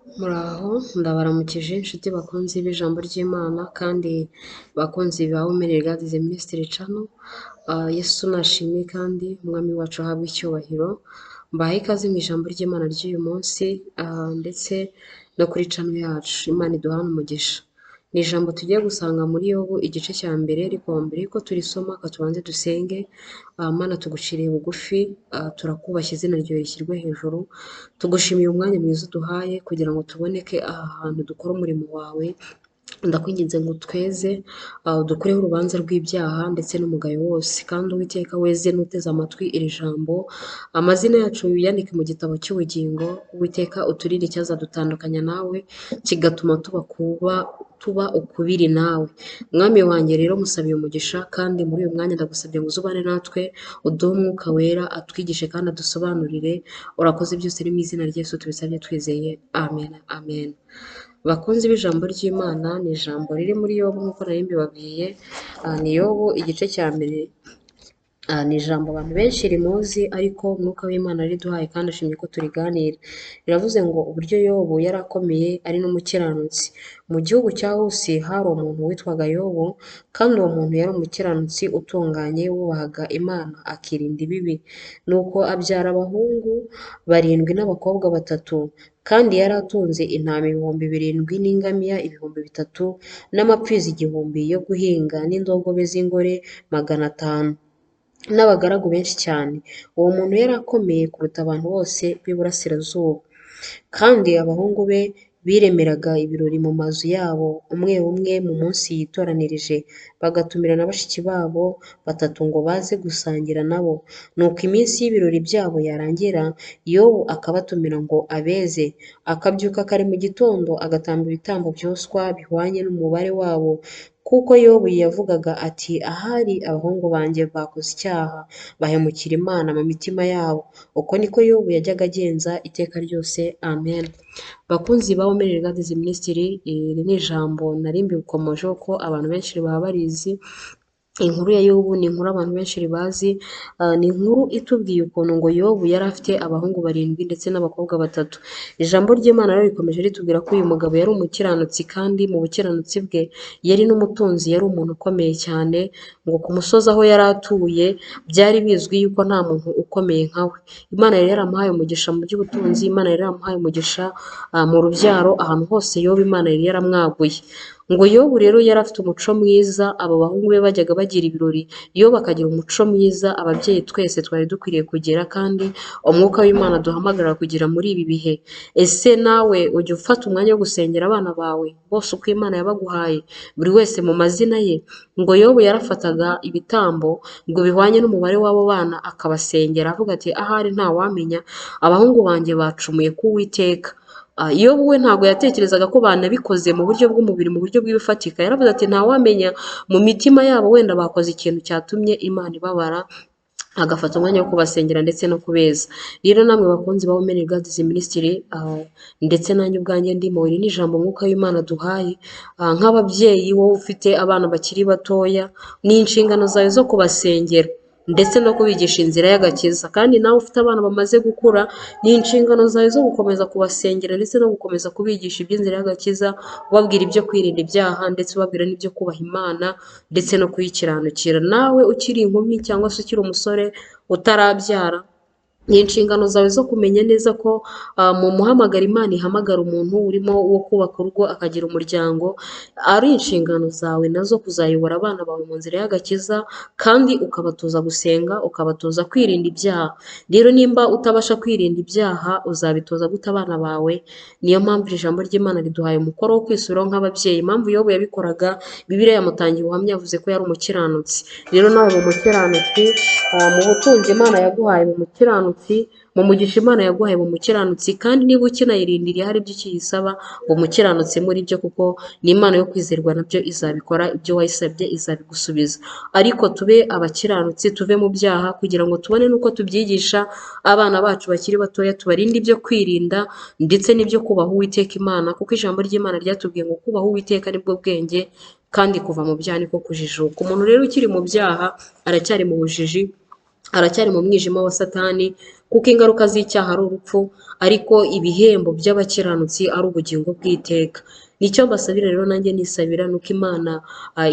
Muraho ndabaramukije inshuti bakunzi b'ijambo ry'Imana kandi bakunzi ba Women Regard the Ministry Channel. Yesu nashimwe kandi umwami wacu ahabwe icyubahiro. Mbahaye ikaze mu ijambo ry'Imana ry'uyu munsi, ndetse no kuri channel yacu. Imana iduhane umugisha. Ni ijambo tugiye gusanga muri Yobu igice cya mbere, ariko mbere yuko turisoma reka tubanze dusenge. Mana tuguciriye bugufi, turakubashye izina ryawe rishyirwe hejuru. Tugushimiye umwanya mwiza uduhaye kugira ngo tuboneke aha hantu dukora umurimo wawe. Ndakwinginze ngo utweze, udukureho urubanza rw'ibyaha ndetse n'umugayo wose, kandi Uwiteka weze n'uteze amatwi iri jambo, amazina yacu uyandike mu gitabo cy'ubugingo. Uwiteka uturinde icyazadutandukanya nawe kigatuma tuba ukubiri nawe. Mwami wanjye rero musabiye umugisha, kandi muri uyu mwanya ndagusabye ngo uzubane natwe, uduhe umwuka wera atwigishe kandi adusobanurire. Urakoze byose ni mu izina rya Yesu tubisabye twizeye, amen amen. Bakunzi b'ijambo ry'Imana, ni ijambo riri muri Yobu nk'uko nari mbibabwiye. Ni Yobu igice cya mbere. Ni ijambo abantu benshi rimuzi, ariko umwuka w'Imana riduhaye kandi ashimye ko turiganira. Riravuze ngo uburyo Yobu yari akomeye ari n'umukiranutsi. Mu gihugu cya Usi hari umuntu witwaga Yobu, kandi uwo muntu yari umukiranutsi utunganye, wubahaga Imana akirinda ibibi. Nuko abyara abahungu barindwi n'abakobwa batatu, kandi yari atunze intama 7000 n'ingamiya 3000 n'amapfizi 1000 yo guhinga n'indogobe z'ingore 500 n'abagaragu benshi cyane. Uwo muntu yari akomeye kuruta abantu bose b'iburasirazuba. Kandi abahungu be biremeraga ibirori mu mazu yabo, umwe umwe mu munsi yitoranirije, bagatumira na bashiki babo batatu ngo baze gusangira nabo. Nuko iminsi y'ibirori byabo yarangira, Yobu akabatumira ngo abeze. Akabyuka kare mu gitondo agatamba ibitambo byoswa bihwanye n'umubare wabo, kuko Yobu yavugaga ati ahari abahungu banjye bakoze icyaha, bahemukira Imana mu mitima yabo. Uko niko Yobu yajyaga agenza iteka ryose. Amen. Bakunzi ba Women Regard the Ministry, iri ni ijambo nari mbikomojeho ko abantu benshi baba barizi. Inkuru ya Yobu ni inkuru abantu benshi bazi, ni inkuru itubwiye ukuntu ngo Yobu yari afite abahungu barindwi ndetse n'abakobwa batatu. Ijambo ry'Imana rero rikomeje ritubwira ko uyu mugabo yari umukiranutsi, kandi mu bukiranutsi bwe yari n'umutunzi, yari umuntu ukomeye cyane. Ngo ku musozi aho yari atuye byari bizwi yuko nta muntu ukomeye nka we. Imana yari yaramuhaye umugisha mu by'ubutunzi, Imana yari yaramuhaye umugisha mu rubyaro, ahantu hose Yobu Imana yari yaramwaguye. Ngo Yobu rero yari afite umuco mwiza, abo bahungu be bajyaga bagira ibirori, Yobu akagira umuco mwiza ababyeyi twese twari dukwiriye kugira, kandi umwuka w'Imana duhamagarira kugira muri ibi bihe. Ese nawe ujya ufata umwanya wo gusengera abana bawe bose uko Imana yabaguhaye, buri wese mu mazina ye? Ngo Yobu yarafataga ibitambo ngo bihwanye n'umubare w'abo bana akabasengera, avuga ati ahari ntawamenya, abahungu banjye bacumuye ku Uwiteka. Yobu we ntabwo yatekerezaga ko banabikoze mu buryo bw'umubiri, mu buryo bw'ibifatika. Yaravuze ati ntawamenya, mu mitima yabo wenda bakoze ikintu cyatumye Imana ibabara, agafata umwanya wo kubasengera ndetse no kubeza. Rero namwe bakunzi ba Women Regard the Ministry, ndetse nanjye ubwanjye ndimo, iri ni ijambo umwuka w'Imana duhaye. Nk'ababyeyi, wowe ufite abana bakiri batoya, ni inshingano zawe zo kubasengera ndetse no kubigisha inzira y'agakiza. Kandi nawe ufite abana bamaze gukura, ni inshingano zawe zo gukomeza kubasengera ndetse no gukomeza kubigisha iby'inzira y'agakiza, ubabwira ibyo kwirinda ibyaha ndetse ubabwira n'ibyo kubaha Imana ndetse no kuyikiranukira. Nawe ukiri inkumi cyangwa se ukiri umusore utarabyara, ni inshingano zawe zo kumenya neza ko mu muhamagaro Imana ihamagara umuntu urimo wo kubaka urugo akagira umuryango, ari inshingano zawe nazo kuzayobora abana bawe mu nzira y'agakiza, kandi ukabatoza gusenga, ukabatoza kwirinda ibyaha. Rero nimba utabasha kwirinda ibyaha, uzabitoza gute abana bawe? Niyo mpamvu ijambo ry'Imana riduhaye umukoro wo kwisubiraho nk'ababyeyi. Impamvu Yobu yabikoraga, Bibiliya yamutangiye ubuhamya, yavuze ko yari umukiranutsi. Rero nawe mu mukiranutsi, mu butunzi Imana yaguhaye mu mukiranutsi, mu mugisha Imana yaguhaye mu mukiranutsi, kandi niba ukinayirindiriye hari ibyo ukiyisaba, ngo umukiranutsi muri byo, kuko ni Imana yo kwizerwa, nabyo izabikora, ibyo wayisabye izabigusubiza. Ariko tube abakiranutsi, tuve mu byaha kugira ngo tubone n'uko tubyigisha abana bacu bakiri batoya, tubarinde ibyo kwirinda ndetse n'ibyo kubaha Uwiteka Imana, kuko ijambo ry'Imana ryatubwiye ngo kubaha Uwiteka nibwo bwenge, kandi kuva mu byaha niko kujijuka. Umuntu rero ukiri mu byaha aracyari mu bujiji, aracyari mu mwijima wa Satani, Kuko ingaruka z'icyaha ari urupfu, ariko ibihembo by'abakiranutsi ari ubugingo bw'iteka. Nicyo mbasabira rero nanjye nisabira, ni uko Imana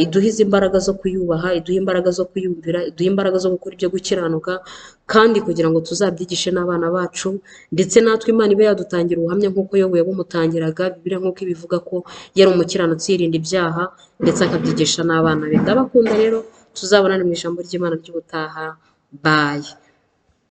iduha izi mbaraga zo kuyubaha, iduha imbaraga zo kuyumvira, iduha imbaraga zo gukora ibyo gukiranuka, kandi kugira ngo tuzabyigishe n'abana bacu, ndetse natwe Imana ibe yadutangira ubuhamya nk'uko Yobu yabumutangiraga. Bibiliya nk'uko ibivuga ko yari umukiranutsi yirinda ibyaha, ndetse akabyigisha n'abana be. Ndabakunda rero, tuzabonane mu ijambo ry'Imana ry'ubutaha. Bye.